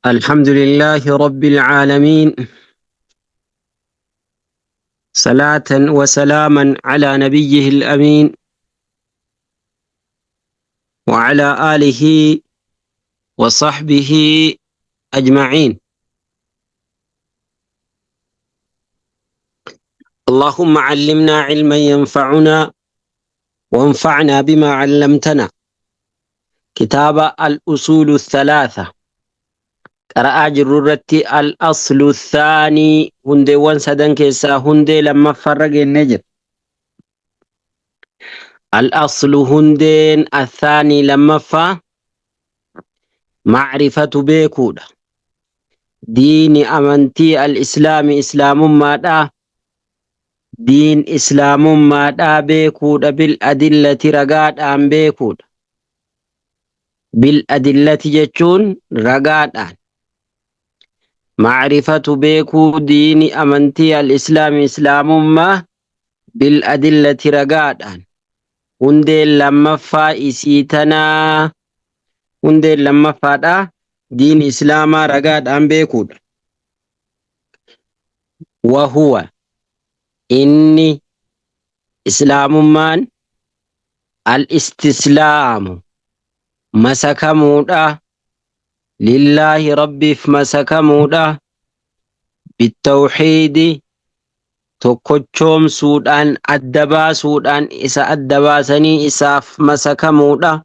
الحمد لله رب العالمين، صلاة وسلاما على نبيه الأمين وعلى آله وصحبه أجمعين. اللهم علمنا علما ينفعنا وانفعنا بما علمتنا. كتاب الأصول الثلاثة qara'aa jirru irratti الأصل الثاني, hundeewwan sadan keessaa hundee lammaffaarra geennee jira. الأصل hundeen الثاني lammaffaa معرفة beekuudha. دين amantii الإسلام islaamummaadha. Diin islaamummaadha beekuudha. بالأدلة ragaadhaan beekuudha. بالأدلة jechuun ragaadhaan. معرفة beekuu دين amantii الإسلام islaamummaa بالأدلة ragaadhaan. Hundeen lammaffaa isii tanaa, hundeen lammaffaadha, diin islaamaa ragaadhaan beekuudha. وهو inni islaamummaan الاستسلام masakamuudha, لله rabbiif masakamuudha, بالتوحيد tokkochoomsuudhaan, adda baasuudhaan, isa adda baasanii isaaf masakamuudha,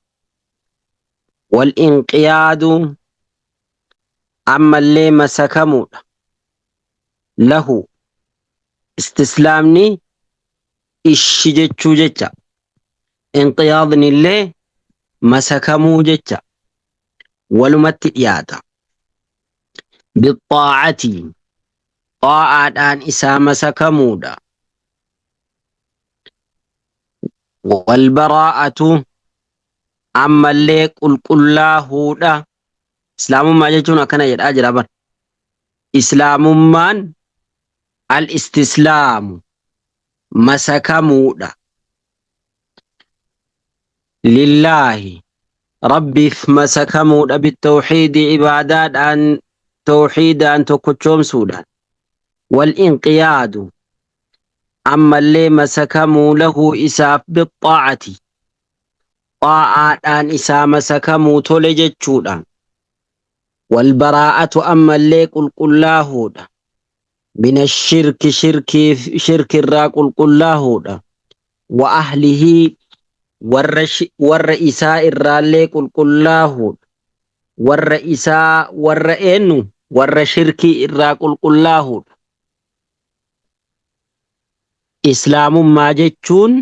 والانقياد ammallee masakamuudha له. Istislaamni ishi jechuu jecha, inqiyaadni illee masakamuu jecha, walumatti dhiyaata. بالطاعة xaa'aadhaan isaa masakamuudha. والبراءة ammallee qulqullaahuudha. Islaamummaa jechuun akkana jedhaa jira bar. Islaamummaan الاستسلام masakamuudha. لله rabbiif masakamuudha, بالتوحيد ibaadaadhaan, tawxiidaan tokkochoomsuudhaan, والانقياد ammallee masakamuu, له isaaf, بالطاعة xaa'aadhaan isaa masakamuu, tole jechuudhaan, والبراءة ammallee qulqullaahuudha, من الشرك shirkiif, shirkirraa qulqullaahuudha, وأهله warra isaa irraallee qulqullaahuudha. Warra isaa, warra eenyu? Warra shirkii irraa qulqullaahuudha. Islaamummaa jechuun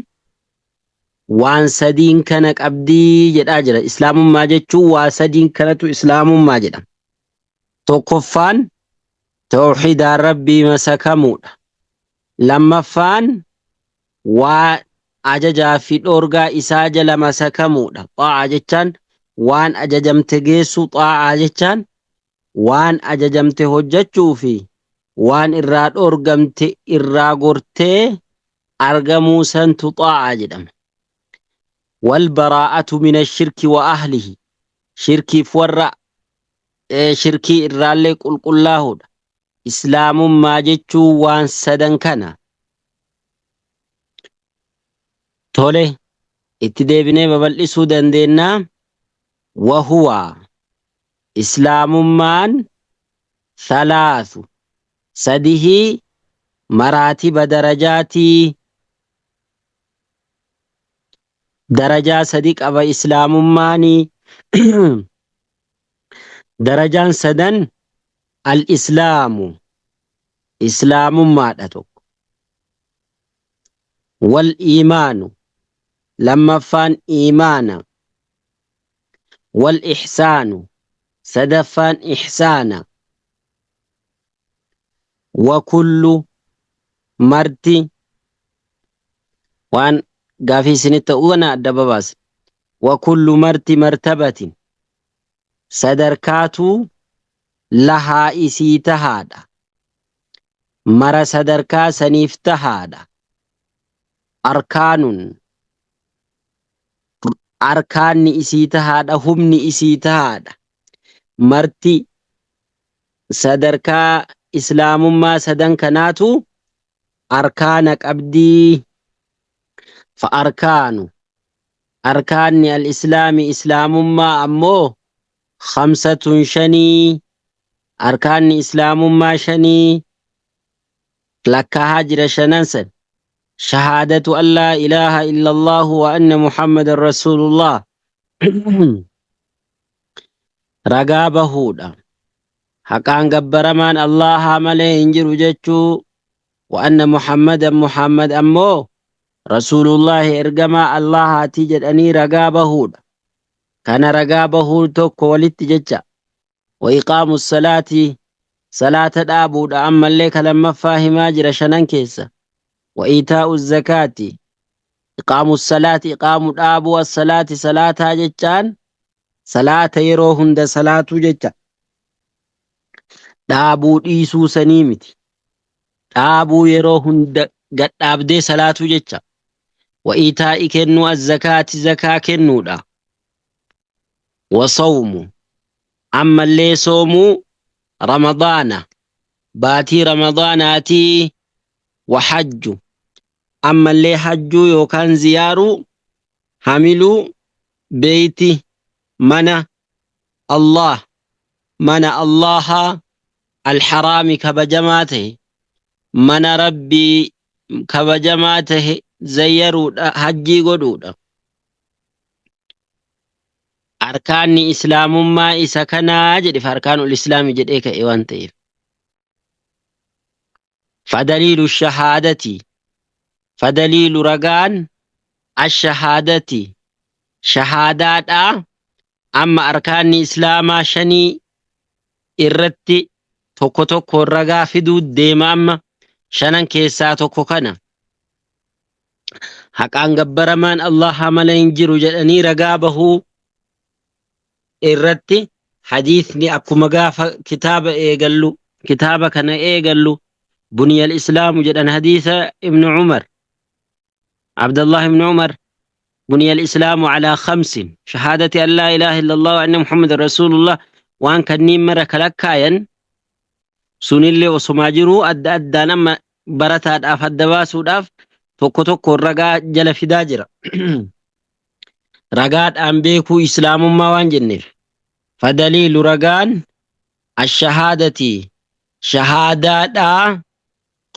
waan sadiin kana qabdii jedhaa jira. Islaamummaa jechuun waa sadiin kanatu islaamummaa jedhama. Tokkoffaan tawxiidaan rabbii masakamuudha. Lammaffaan waa ajajaa fi dhoorgaa isaa jala masakamuudha. Xaa'aa jechaan waan ajajamte geessu, xaa'aa jechaan waan ajajamte hojjechuu fi waan irraa dhoorgamte irraa gortee argamuu santu xaa'aa jedhama. والبراءة من الشرك وأهله shirkiif warra shirkii irraallee qulqullaahuudha. Islaamummaa jechuun waan sadan kana. Tole, itti deebinee babal'isuu dandeenya. وهو islaamummaan ثلاث sadihii مراتب darajaatii, darajaa sadi qaba islaamummaanii. Darajaan sadan الإسلام islaamummaadha tokko, والإيمان lammaffaan iimaana, والإحسان sadaffaan ixsaana. وكل marti, waan gaafii isinitti ta'uu kana adda babaase. وكل marti مرتبة sadarkaatu لها isii tahaadha, mara sadarkaa saniif tahaadha, أركان arkaanni isii tahaadha, humni isii tahaadha. Marti Sadarkaa islaamummaa sadan kanaatu arkaana qabdii. Fa arkaanu arkaanni al-islaami islaamummaa ammoo khamsatun shanii, arkaanni islaamummaa shanii lakkaahaa jira shanan san. Shahaadatu an laa ilaaha illallaahu wa anna muhammadan rasuulullah, ragaa bahuudha haqaan gabbaramaan Allaahaa malee hin jiru jechuu, wa anna muhammadan muhammad ammoo rasuulullaahi ergamaa Allaahaati jedhanii ragaa bahuudha. Kana ragaa bahuu tokko walitti jecha. Wa iqaamu salaati, salaata dhaabuudha ammallee ka lammaffaa himaa jira shanan keessa. Wa iitaa'u zakaati, iqaamu salaati iqaamu dhaabuu as-salaati salaataa jechaan salaata yeroo hunda salaatuu jecha, dhaabuu dhiisuu sanii miti, dhaabuu yeroo hunda gadhaabdee salaatuu jecha. Wa iitaa'i kennuu az-zakaati zakaa kennuudha. Wa sawmu ammallee soomuu ramadaana baatii ramadaanaatii. Wa hajju ammallee hajjuu yookaan ziyaaruu hamiluu beeyti mana Allah mana Allaha alharaami kabajamaa tahe mana Rabbii kabajamaa tahe zayyaruudha hajjii godhuudha. Arkaanni islaamummaa isa kanaa jedhe arkaanul islaami jedhee ka'e waan ta'eef. Fadaliilu shahaadati fadaliilu ragaan ashahaadati shahaadaadha amma arkaanni islaamaa shanii irratti tokko tokkoon ragaa fiduu deema amma shanan keessaa tokko kana. Haqaan gabbaramaan Allaha malee hin jiru jedhanii ragaa bahuu irratti hadiisni akkuma gaafa kitaaba eegallu kitaaba kana eegallu buniyal islaamu jedhan hadiisa ibnu Umar Abdallah ibnu Umar buniyal islaamu alaa khamsin shahaadati an laa ilaaha illallah wa anna muhammadan rasuulullah waan kanniin mara kalakkaayan sunillee osomaa jiruu adda addaan amma barataadhaaf adda baasuudhaaf tokko tokkoon ragaa jala fidaa jira. Ragaadhaan beekuu islaamummaa waan jenneef. Fadaliilu ragaan ashahaadati shahaadaadhaa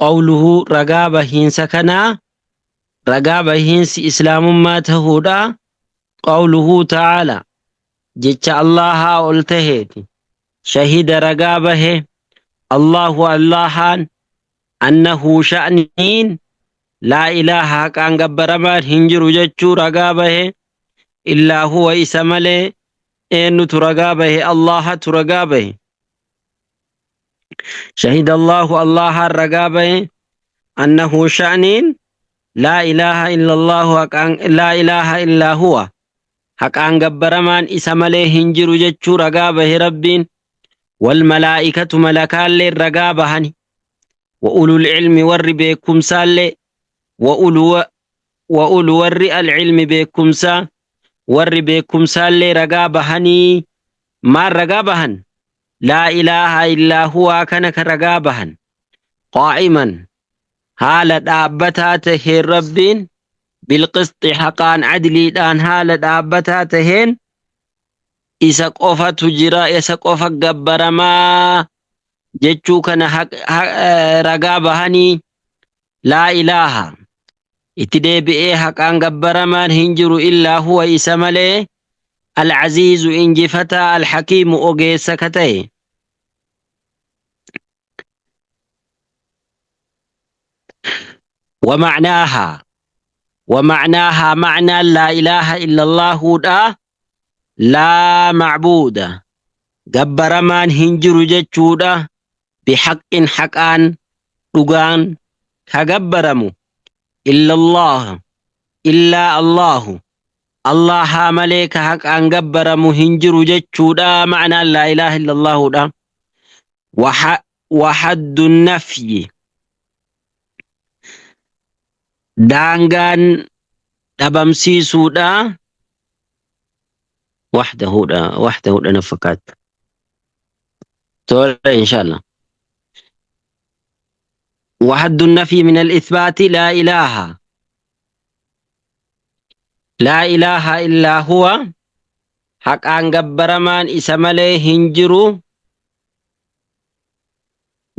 qawluhu ragaa bahiinsa kanaa ragaa bahiinsi islaamummaa tahuudha qawluhu ta'aala jecha Allahaa ol taheeti. Shahida ragaa bahe Allahu Allahaan annahu sha'niin laa ilaaha haqaan gabbaramaan hin jiru jechuu ragaa bahe illaa huwa isa malee. Eennutu ragaa bahe? Allahatu ragaa bahe. Shahida Allahu Allahaan ragaa bahe annahu sha'niin laa ilaaha illallahu haqaan laa ilaaha illaa huwa haqaan gabbaramaan isa malee hin jiru jechuu ragaa bahe Rabbiin. Wal malaa'ikatu malakaalleen ragaa bahani, wa ulul ilmi warri beekumsaallee, wa ulu wa ulu warri al-ilmi beekumsaa warri beekumsaallee ragaa bahanii. Maal ragaa bahan? Laa ilaaha illaa huwaa kana ka ragaa bahan. Qaa'iman haala dhaabbataa taheen Rabbiin bilqisxi haqaan adliidhaan haala dhaabbataa taheen isa qofatu jira isa qofa gabbaramaa jechuu kana ragaa bahanii. Laa ilaaha itti deebi'ee haqaan gabbaramaan hin jiru illaa huwa isa malee al-aziizu injifataa al-hakiimu ogeessa ka ta'e. ومعناها ومعناها معنى لا إله إلا الله دا لا معبود gabbaramaan hin jiru jechuudha bihaqqin haqaan dhugaan ka gabbaramu illallah illaa Allahu Allahaa malee ka haqaan gabbaramu hin jiru jechuudha ma'naan laa ilaaha illallaahuudha. Wahaddu nafyi daangaan dhabamsiisuudha wahdahuudha wahdahuudha na fakkaata. Tole inshallah. وحد النفي من الإثبات لا إله لا إله إلا هو haqaan gabbaramaan isa malee hin jiru.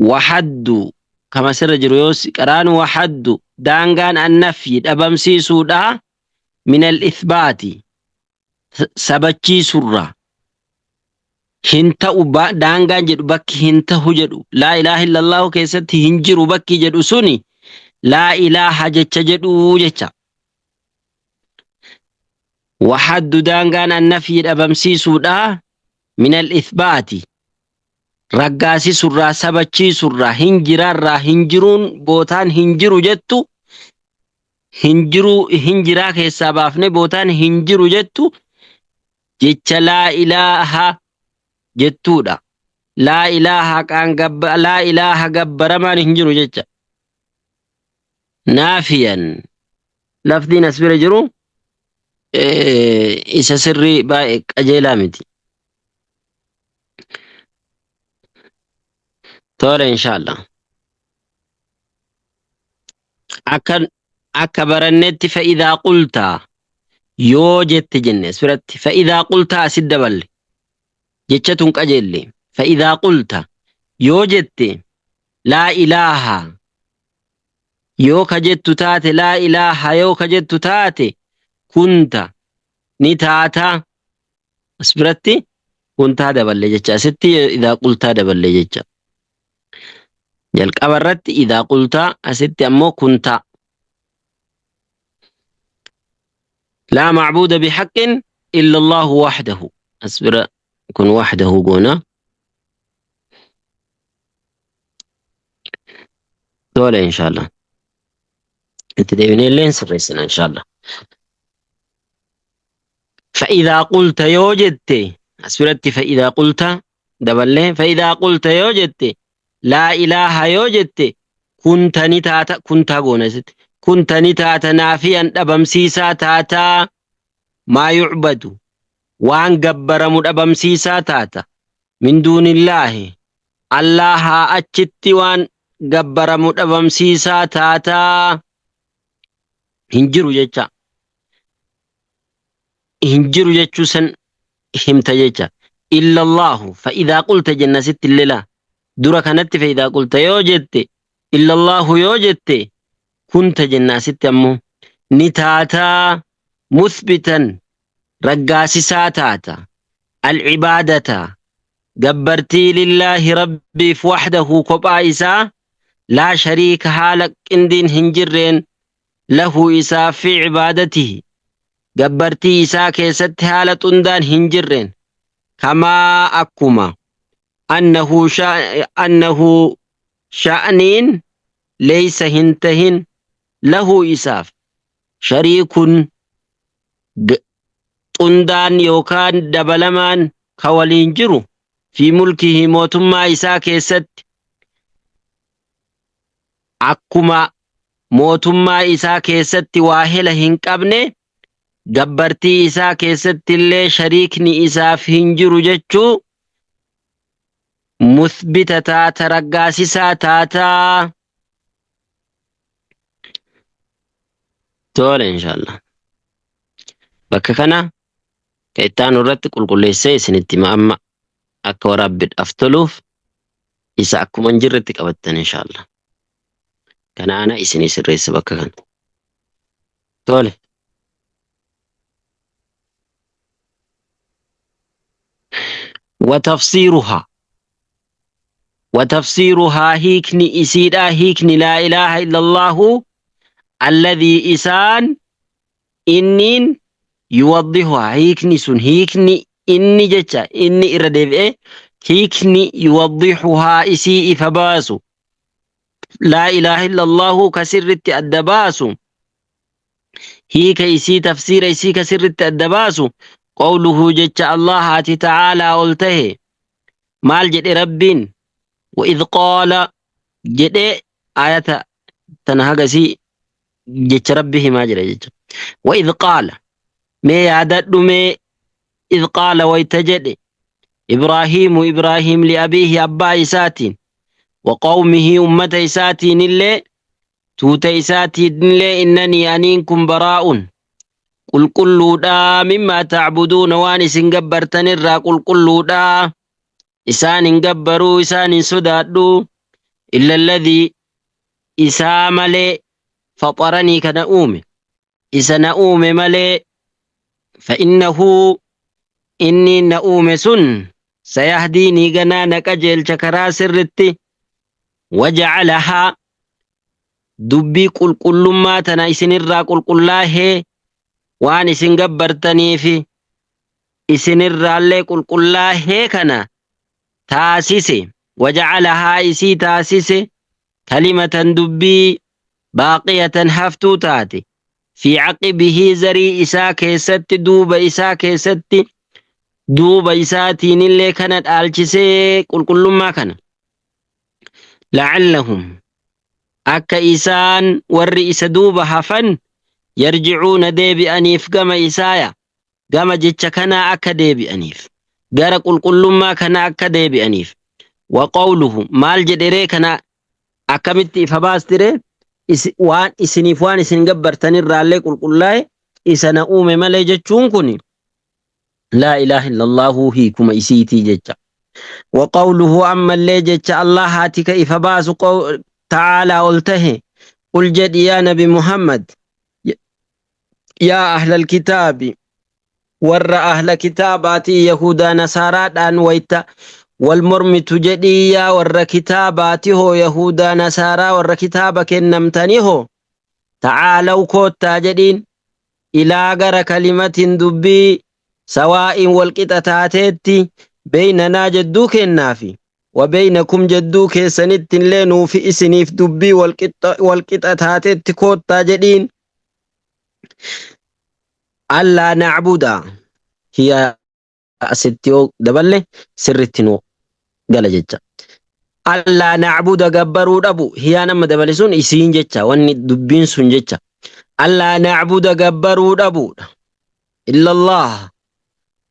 Wahaddu kama sirra jiru yoo qaraan wahaddu daangaan annafyi dhabamsiisuudha min al-ithbaati sabachiisurra hin ta'u daangaan jedhu bakki hin ta'u jedhu laa ilaaha illallahu keessatti hin jiru bakki jedhu suni laa ilaaha jecha jedhu jecha. Wahaddu daangaan annafyi dhabamsiisuudha min al-ithbaati raggaasisurraa sabachiisurraa hin jiraarraa hin jiruun bootaan hin jiru jettu hin jiru hin jiraa keessaa baafne bootaan hin jiru jettu jecha laa ilaaha jettuudha. Laa ilaaha haqaan gabba laa ilaaha gabbaramaan hin jiru jecha. Naafiyan lafdiin as bira jiru isa sirrii baay'ee qajeelaa miti. Tole inshallah. Akka akka barannetti fa'idaa qultaa yoo jette jenne as biratti fa'idaa qultaa asit daballe jecha tun qajeelle fa'idaa qulta yoo jette laa ilaaha yoo ka jettu taate laa ilaaha yoo ka jettu taate kunta ni taata as biratti kuntaa daballe jecha asitti idaa qultaa daballe jecha jalqaba irratti idaa qultaa asitti ammoo kuntaa laa macbuuda bihaqqin illa allahu wahdahu as bira kun wahdahu goona tole inshallah itti deebinee illee sirreessina inshallah. فإذا قلت yoo jette as biratti فإذا قلت daballee فإذا قلت yoo jette laa ilaaha yoo jette kunta ni taata kuntaa goona asitti kunta ni taata naafiyan dhabamsiisaa taataa maa yucbadu waan gabbaramu dhabamsiisaa taata min duunillaahi Allaahaa achitti waan gabbaramu dhabamsiisaa taataa hin jiru jecha hin jiru jechuu san himta jecha illallaahu fa'idaa qulta jenna sitti illee laa dura kanatti fa'idaa qulta yoo jette illallaahu yoo jette kunta jenna asitti ammoo ni taataa muthbitan raggaasisaa taata alcibaadata gabbartii lillaahi rabbiif wahdahu kophaa isaa laa shariika haala qindiin hin jirreen lahu isaaf fi cibaadatihi gabbartii isaa keessatti haala xundaan hin jirreen kamaa akkuma annahu sha'niin leeysa hin tahin lahu isaaf shariikun xundaan yookaan dabalamaan ka waliin jiru fi mulkihi mootummaa isaa keessatti akkuma mootummaa isaa keessatti waa hela hin qabne gabbartii isaa keessatti illee shariikni isaaf hin jiru jechuu muthbita taata raggaasisaa taataa. Tole inshallah. Bakka kana ka itti aanu irratti qulqulleessee isinitti hima amma akka waraabbiidhaaf toluuf isa akkuma hin jirretti qabattan inshallah. Kana ana isinii sirreessa bakka kana. Tole. Watafsiiruhaa. Watafsiiruhaa hiikni isiidhaa hiikni laa ilaaha illallaahu alladhii isaan inniin yuwaddihuhaa hiikni sun hiikni inni jecha inni irra deebi'ee hiikni yuwaddihuhaa isii ifa baasu laa ilaaha illallaahu ka sirritti adda baasu hiika isii tafsiira isii ka sirritti adda baasu qawluhu jecha Allahaati ta'aalaa ol tahe maal jedhe rabbiin wa'idh qaala jedhee ayata tana hagasii jecha rabbi himaa jira jecha wa'idh qaala mee yaadadhu mee idh qaala wayta jedhe Ibraahiimu Ibraahiim liabiihi abbaa isaatiin wa qawmihi ummata isaatiinillee tuuta isaatiinillee innanii aniin kun baraa'un qulqulluudhaa mimmaa tacbuduuna waan isin gabbartanirraa qulqulluudhaa isaan hin gabbaruu isaan hin sodaadhu illa alladhii isaa malee faxaranii kana uume isa na uume malee fa'innahu inni na uume sun sayahdiinii ganaa na qajeelcha karaa sirritti wajacalahaa dubbii qulqullummaa tana isinirraa qulqullaahee waan isin gabbartaniifi isinirraallee qulqullaahee kana taasise wajacalahaa isii taasise kalimatan dubbii baaqiyatan haftuu taate fi caqibihii zarii isaa keessatti duuba isaa keessatti duuba isaatiinillee kana dhaalchisee qulqullummaa kana lacallahum akka isaan warri isa duuba hafan yarjicuuna deebi'aniif gama isaaya gama jecha kanaa akka deebi'aniif gara qulqullummaa kana akka deebi'aniif wa qawluhu maal jedheree kana akkamitti ifa baastire waan isiniif waan isin gabbartanirraallee qulqullaa'e isa na uume malee jechuun kun laa ilaaha illallaahu hiikuma isiitii jecha. Wa qawluhu ammallee jecha Allahaati ka ifa baasu ta'aalaa ol tahe qul jedhi yaa nabi Muhammad yaa ahlal kitaabi warra ahla kitaabaatii yahudaa nasaaraadhaan wayta wal mormitu jedhii yaa warra kitaabaati hoo yahudaa nasaaraa warra kitaaba kennamtanii hoo ta'aalaw koottaa jedhiin ilaa gara kalimatin dubbii sawaa'in walqixa taateetti beeynanaa jedduu kennaafi wabeynakum jedduu keessanitti illee nuufi isiniif dubbii walqixa taateetti koottaa jedhiin allaa nacbuda hiya asitti yoo daballe sirritti nu gala jecha allaa nacbuda gabbaruu dhabu hiyaa nama dabale sun isiin jecha wanni dubbiin sun jecha allaa nacbuda gabbaruu dhabuudha illallah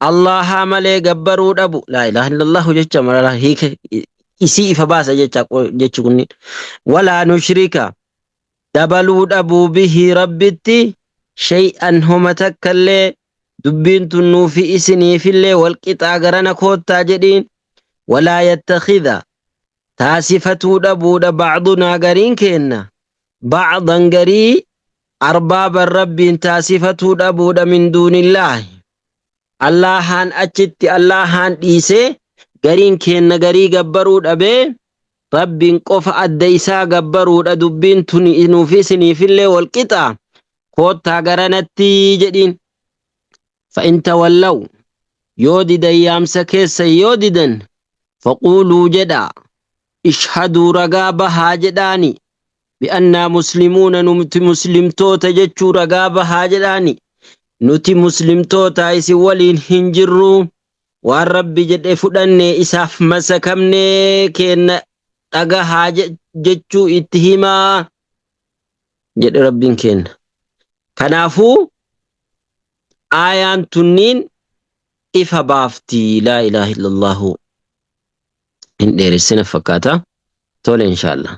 Allahaa malee gabbaruu dhabu laa ilaaha illallahu jecha mara hiika isii ifa baasa jecha jechi kunniin walaa nushrika dabaluu dhabuu bihii rabbitti shay'an homa takkallee dubbiin tun nuufi isiniifillee walqixaa garana koottaa jedhiin walaa yattakhidha taasifatuu dhabuudha bacdunaa gariin keenna bacdan garii arbaaban rabbiin taasifatuu dhabuudha min duunillaahi Allahaan achitti Allahaan dhiisee gariin keenna garii gabbaruu dhabee rabbiin qofa adda isaa gabbaruudha dubbiin tun nuufi isiniifillee walqixa koottaa garanatti jedhiin fa'in tawallaw yoo didan yaamsa keessa yoo didan faquuluu jedhaa ishhaduu ragaa bahaa jedhaani bi'annaa muslimuuna nuti muslimtoota jechuu ragaa bahaa jedhaani nuti muslimtoota isin waliin hin jirru waan rabbi jedhe fudhanne isaaf masakamne keenna dhagahaa jechuu itti himaa jedhe rabbiin keenna kanaafuu aayaan tunniin ifa baafti laa ilaaha illallahu hin dheeressina fakkaata tole inshallah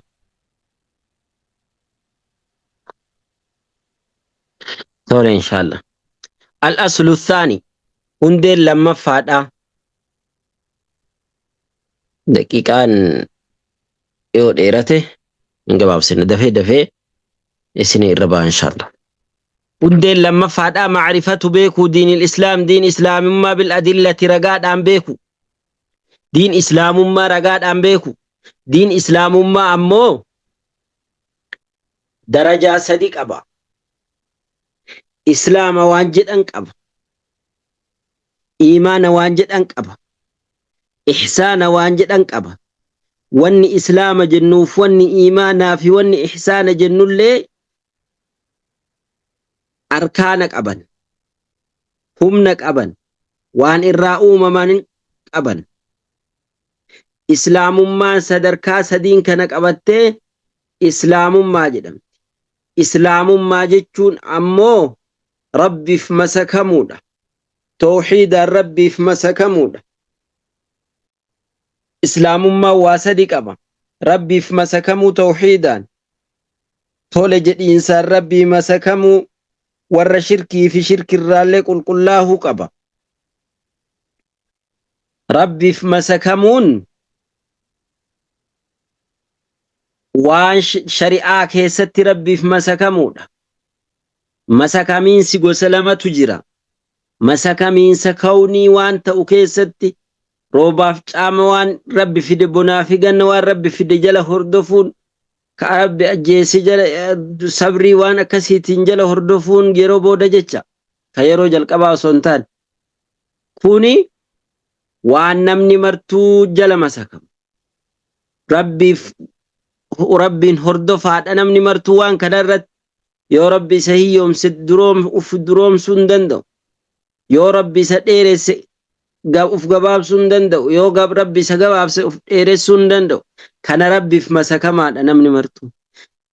tole inshallah al aslu thaani hundeen lammaffaadha daqiiqaan yoo dheerate hin gabaabsina dafee dafee isin irra ba'a inshallah hundeen lammaffaadha macrifatu beekuu diinil islaam diin islaamummaa bil adillati ragaadhaan beeku diin islaamummaa ragaadhaan beeku diin islaamummaa ammoo darajaa sadi qaba islaama waan jedhan qaba iimaana waan jedhan qaba ihsaana waan jedhan qaba wanni islaama jennuuf wanni iimaanaa fi wanni ihsaana jennullee arkaana qaban humna qaban waan irraa uumaman qaban islaamummaan sadarkaa sadiin kana qabattee islaamummaa jedhamti islaamummaa jechuun ammoo rabbiif masakamuudha tawxiidaan rabbiif masakamuudha. Islaamummaan waa sadi qaba. Rabbiif masakamuu tawhiidaan, tole jedhiinsaan Rabbii masakamuu, warra shirkii fi shirkirraallee qulqullaahuu qaba. Rabbiif masakamuun waan shari'aa keessatti Rabbiif masakamuudha. Masakamiinsi gosa lamatu jira. Masakamiinsa kawnii waan ta'u keessatti roobaaf caama waan Rabbi fide, bonaa fi ganna waan Rabbi fide jala hordofuun, ka Rabbi ajjeese jala sabrii waan akkasiitiin jala hordofuun yeroo booda jecha, ka yeroo jalqabaa osoo hin taane. Kuni waan namni martuu jala masakamu. Rabbiif Rabbiin hordofaadha namni martuu waan kana irratti. Yoo Rabbi isa hiyyoomse uf duroomsuu hin danda'u. Yoo Rabbi isa dheeresse uf gabaabsuu hin danda'u. Yoo Rabbi isa gabaabse uf dheeressuu hin danda'u. Kana Rabbiif masakamaadha namni martuu.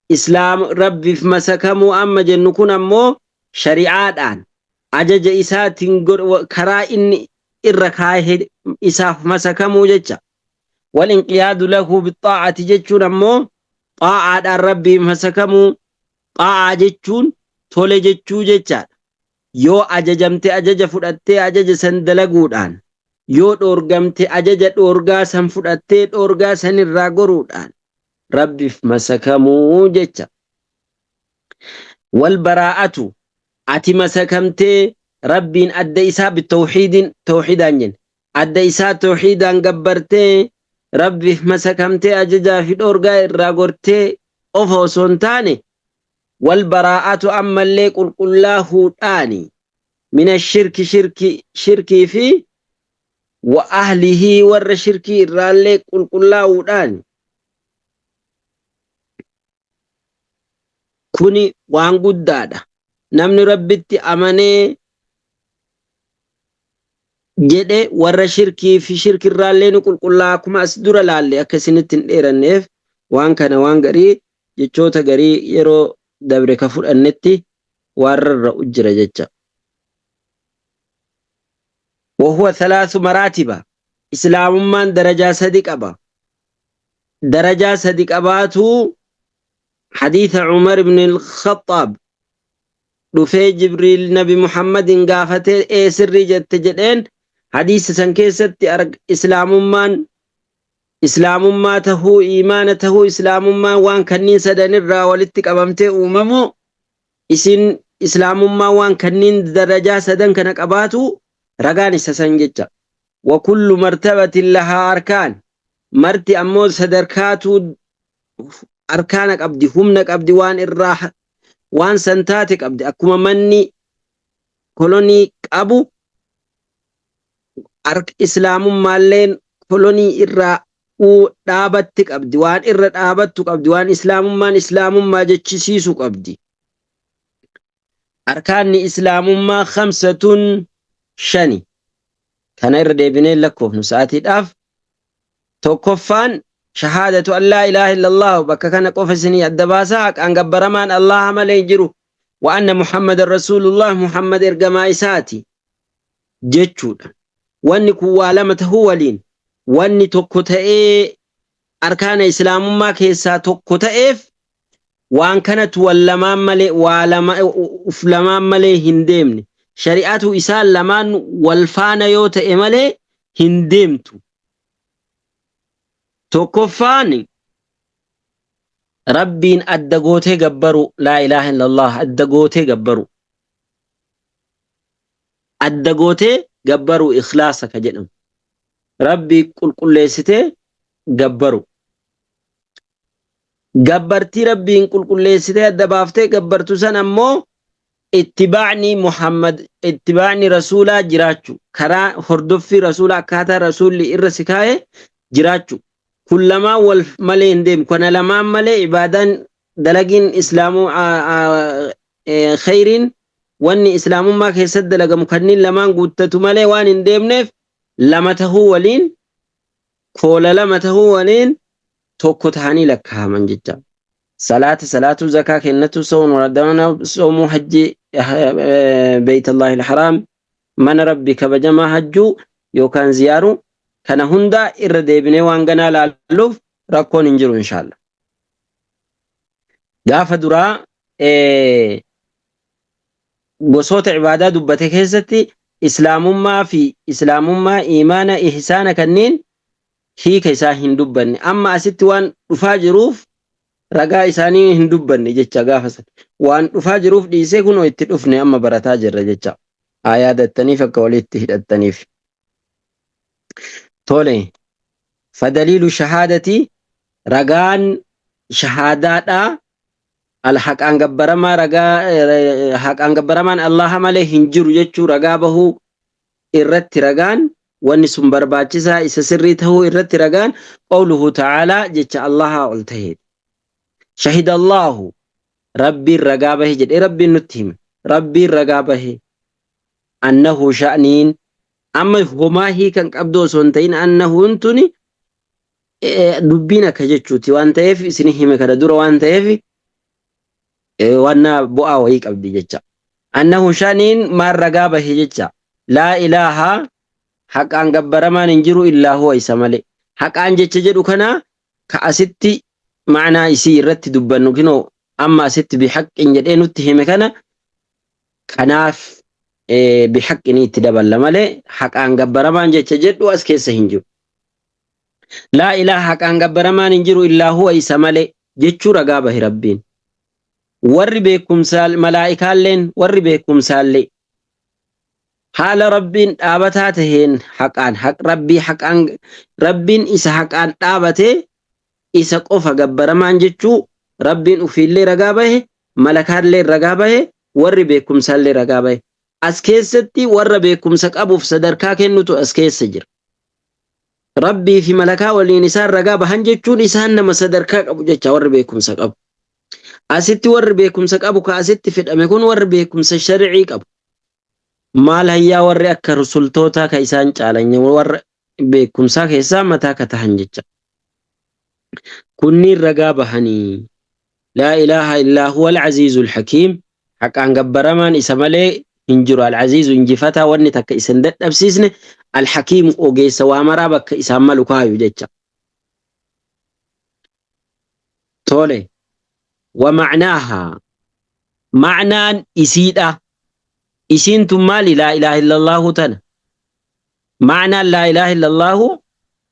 Islaam Rabbiif masakamuu amma jennu kun ammoo shari'aadhaan ajaja isaatiin karaa inni irra kaahe isaaf masakamuu jecha. Wal inqiyaadu lahu bixaa'ati jechuun ammoo xaa'aadhaan Rabbiif masakamuu. Xaa'aa jechuun tole jechuu jechaadha. Yoo ajajamte ajaja fudhattee ajaja san dalaguudhaan, yoo dhoorgamte ajaja dhoorgaa san fudhattee dhoorgaa san irraa goruudhaan Rabbiif masakamuu jecha. Wal baraa'atu, ati masakamtee Rabbiin adda isaa bitawhiidin, tawhiidaan jenne, adda isaa tawhiidaan gabbartee Rabbiif masakamtee ajajaa fi dhoorgaa irraa gortee qofa osoo hin taane, wal baraa'atu ammallee qulqullaahuudhaani, mina shirki, shirki shirkii fi wa ahlihii, warra shirkii irraallee qulqullaa'uudhaani. Kuni waan guddaadha. Namni Rabbitti amanee jedhe warra shirkii fi shirkirraallee ni qulqullaa'a. Akkuma as dura laalle, akka isinitti hin dheeranneef waan kana waan garii jechoota garii yeroo dabre ka fudhannetti waan rarra'u jira jecha. Wahuwa thalaasu maraatiba, Islaamummaan darajaa sadi qaba. Darajaa sadi qabaatu hadiisa Umar ibn al-Khattaab dhufee Jibriil Nabi Muhammadin gaafatee ee sirrii jette jedheen. Hadiisa san keessatti Islaamummaan Islaamummaa tahuu, iimaana tahuu, Islaamummaan waan kanniin sadanirraa walitti qabamtee uumamu, isin Islaamummaan waan kanniin darajaa sadan kana qabaatu ragaan isa san jecha. Wa kullu martabatin lahaa arkaan, marti ammoo sadarkaatuu arkaana qabdi, humna qabdi, waan irraa waan san taate qabdi. Akkuma manni kolonii qabu, Islaamummaalleen kolonii irraa dhaabatti qabdi, waan irra dhaabattu qabdi, waan Islaamummaan Islaamummaa jechisiisu qabdi. Arkaanni Islaamummaa khamsatun, shani. Kana irra deebinee lakkoofnu sa'aatiidhaaf. Tokkoffaan shahaadatu an laa ilaaha illallah. Bakka kana qofa isinii adda baasaa: haqaan gabbaramaan Allaha malee hin jiru, wa anna Muhammadan rasuulullah, Muhammad ergamaa isaati jechuudha. Wanni kun waa lama tahuu waliin wanni tokko ta'ee arkaana Islaamummaa keessaa tokko ta'eef, waan kanatu wal lamaan malee, waa lama uf lamaan malee hin deemne. Shari'atu isaan lamaan wal faana yoo ta'e malee hin deemtu. Tokkoffaan Rabbiin adda gootee gabbaru, laa ilaaha illallah adda gootee gabbaru. Adda gootee gabbaru ikhlaasa ka jedhamu. Rabbii qulqulleessitee gabbaru. Gabbartii Rabbiin qulqulleessitee adda baaftee gabbartu san ammoo ittibaacni Muhammad, ittibaacni rasuulaa jiraachu, karaa hordoffii rasuulaa akkaataa rasuulli irra si kaa'e jiraachu. Kun lamaan wal malee hin deemu. Kana lamaan malee ibaadaan dalagiin Islaamuu kheyriin wanni Islaamummaa keessatti dalagamu kanneen lamaan guuttatu malee waan hin deemneef, lama tahuu waliin, koola lama tahuu waliin tokko tahanii lakkaa'aman jecha. Salaata salaatuu, zakaa kennatu, soom Ramadaana soomuu, hajji beeytallahi alharaam, mana Rabbi kabajamaa hajjuu yookaan ziyaaruu. Kana hundaa irra deebinee waan ganaa laalluuf rakkoon hin jiru inshaalla. Gaafa duraa gosoota ibaadaa dubbate keessatti islaamummaa fi islaamummaa iimaana ihsaana kanneen hiika isaa hin dubbanne. Amma asitti waan dhufaa jiruuf ragaa isaanii hin dubbanne jecha gaafa san. Waan dhufaa jiruuf dhiisee kunoo itti dhufne amma barataa jirra jecha. Haa yaadattaniif akka walitti hidhattaniif. Tole. Fadaliilu shahaadati ragaan shahaadaadhaa al haqaan gabbaramaa ragaa haqaan gabbaramaan Allaha malee hin jiru jechuu ragaa bahuu irratti ragaan wanni sun barbaachisaa isa sirrii tahuu irratti ragaan qawluhu ta'aalaa jecha Allaha ol taheeti. Shahida Allahu Rabbiin ragaa bahe jedhee Rabbiin nutti hime. Rabbiin ragaa bahe annahu sha'niin amma homaa hiikan qabdu osoo hin ta'in annahuun tuni dubbiin akka jechuuti waan ta'eef isin hime kana dura waan ta'eef wanna bu'aa wayii qabdi jecha. Annahu sha'niin maal ragaa bahe jecha. Laa ilaaha haqaan gabbaramaan hin jiru illaa huwa isa malee. Haqaan jecha jedhu kana ka asitti ma'anaa isii irratti dubbannu kinoo amma asitti bihaqqin jedhee nutti hime kana kanaaf bihaqqinii itti daballa malee haqaan gabbaramaan jecha jedhu as keessa hin jiru. Laa ilaaha haqaan gabbaramaan hin jiru illaa huwa isa malee jechuu ragaa bahe Rabbiin. Warri beekumsaa malaa'ikaalleen warri beekumsaallee haala Rabbiin dhaabataa taheen haqaan haq Rabbii haqaan Rabbiin isa haqaan dhaabatee isa qofa gabbaramaan jechuu Rabbiin ufiillee ragaa bahe malakaallee ragaa bahe warri beekumsaallee ragaa bahe. As keessatti warra beekumsa qabuuf sadarkaa kennutu as keessa jira. Rabbii fi malakaa waliin isaan ragaa bahan jechuun isaan nama sadarkaa qabu jecha warri beekumsa qabu. Asitti warri beekumsa qabu ka asitti fedhame kun warri beekumsa shar'ii qabu. Maal hayyaa warri akka rusultootaa ka isaan caalan warra beekumsaa keessaa mataa ka tahan jecha. Kunniin ragaa bahanii. Laa ilaaha illaa huwa al-aziizul hakiim. Haqaan gabbaramaan isa malee hin jiru. Al-aziizu injifataa wanni takka isa hin dadhabsiisne. Al-hakiimu ogeessa waa maraa bakka isaan malu kaayu jecha. Tole. Wa ma'naahaa. Ma'naan isiidha. Isiin tun maali laa ilaaha illallaahu tana? Ma'naan laa ilaaha illallaahu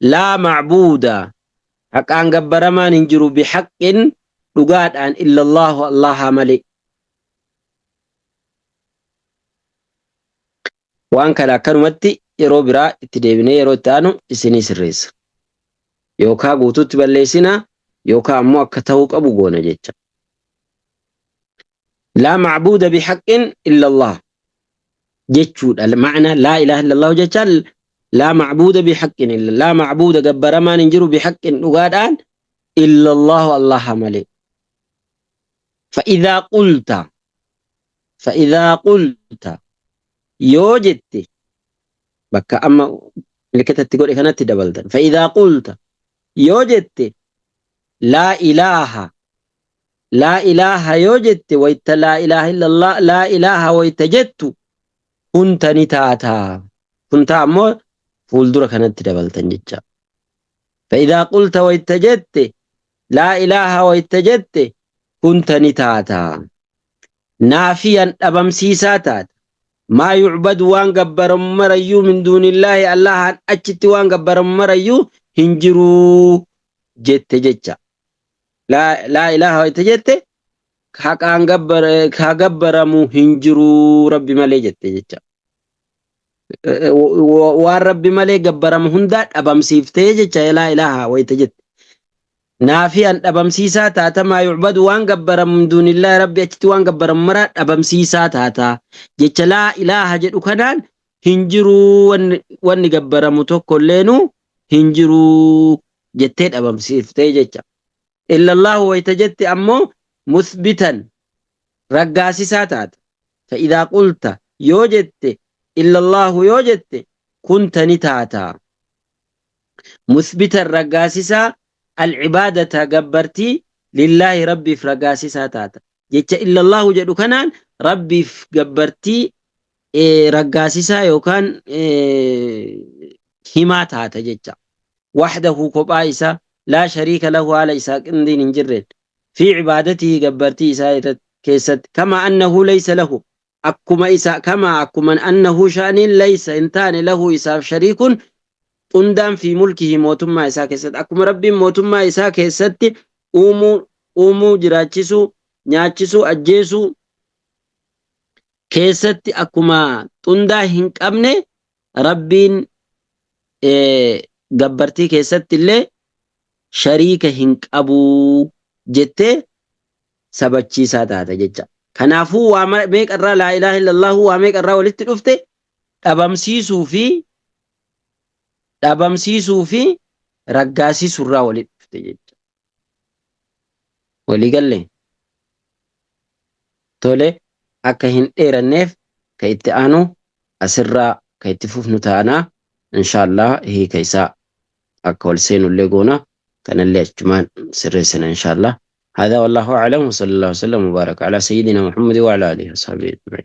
laa ma'buuda. Haqaan gabbaramaan hin jiru bihaqqin dhugaadhaan illallaahu Allaha malee. Waan kana akkanumatti yeroo biraa itti deebinee yeroo itti aanu isinii sirreessa. Yookaa guutuutti balleessina yookaa ammoo akka ta'uu qabu goona jecha. Laa ma'buuda bihaqqin illallah jechuudha. Ma'ana laa ilaaha illallah jechaan laa ma'buuda bihaqqin illa laa ma'buuda gabbaramaan hin jiru bihaqqin dhugaadhaan illallahu Allaha malee. Fa'idhaa qulta fa'idhaa qulta yoo jette bakka amma milikata itti godhe kanatti dabaltan. Fa'idhaa qulta yoo jette laa ilaaha laa ilaaha yoo jette wayta laa ilaaha illallah laa ilaaha wayta jettu kunta ni taata. Kunta ammoo fuuldura kanatti dabaltan jecha. Fa'idhaa qulta wayta jette laa ilaaha wayta jette kunta ni taata. Naafiyan dhabamsiisaa taata. Maa yucbadu waan gabbaramu marayyuu min duunillaahi Allahaan achitti waan gabbaramu marayyuu hin jiruu jette jecha. Laa ilaaha wayta jette haqaan ka gabbaramu hin jiruu Rabbi malee jette jecha. Waan Rabbi malee gabbaramu hundaa dhabamsiiftee jecha laa ilaaha wayta jette. Naafiyan dhabamsiisaa taata maa yucbadu waan gabbaramu min duunillaahi Rabbi achitti waan gabbaramu maraa dhabamsiisaa taata. Jecha laa ilaaha jedhu kanaan hin jiruu wanni gabbaramu tokko illeenuu hin jiruu jettee dhabamsiiftee jecha. Illallaahu wayta jette ammoo muthbitan raggaasisaa taata. Fa'idaa qulta yoo jette illallaahu yoo jette kunta ni taata. Muthbitan raggaasisaa al-cibaadata gabbartii lillaahi Rabbiif raggaasisaa taata. Jecha illallaahu jedhu kanaan Rabbiif gabbartii raggaasisaa yookaan Himaa taata jecha. Wahdahu kophaa isaa, laa shariika lahu haala isaa qindiin hin jirreen. Fi cibaadatihi gabbartii isaa irratti keessatti. Kama annahu laysa lahu akkuma isa kama akkuma annahu sha'aniin laysa hin taane lahu isaaf shariikun qundaan fi mulkihi mootummaa isaa keessatti. Akkuma Rabbiin mootummaa isaa keessatti uumuu uumuu jiraachisuu nyaachisuu ajjeesuu keessatti akkuma xundaa hin qabne Rabbiin gabbartii keessatti illee shariika hin qabu jettee sabachiisaa taata jecha. Kanaafuu waa meeqarraa laa ilaaha illallahu waa meeqarraa walitti dhufte dhabamsiisuu fi raggaasisuurraa walitti dhufte jecha. Walii galle? Tole, akka hin dheeranneef ka itti aanu asirraa ka itti fufnu ta'anaa inshaallah. Hiika isaa akka wal seenullee goona, kanallee achumaan sirreessina inshaallah. هذا والله أعلم، وصلى الله وسلم وبارك على سيدنا محمد وعلى آله وصحبه أجمعين.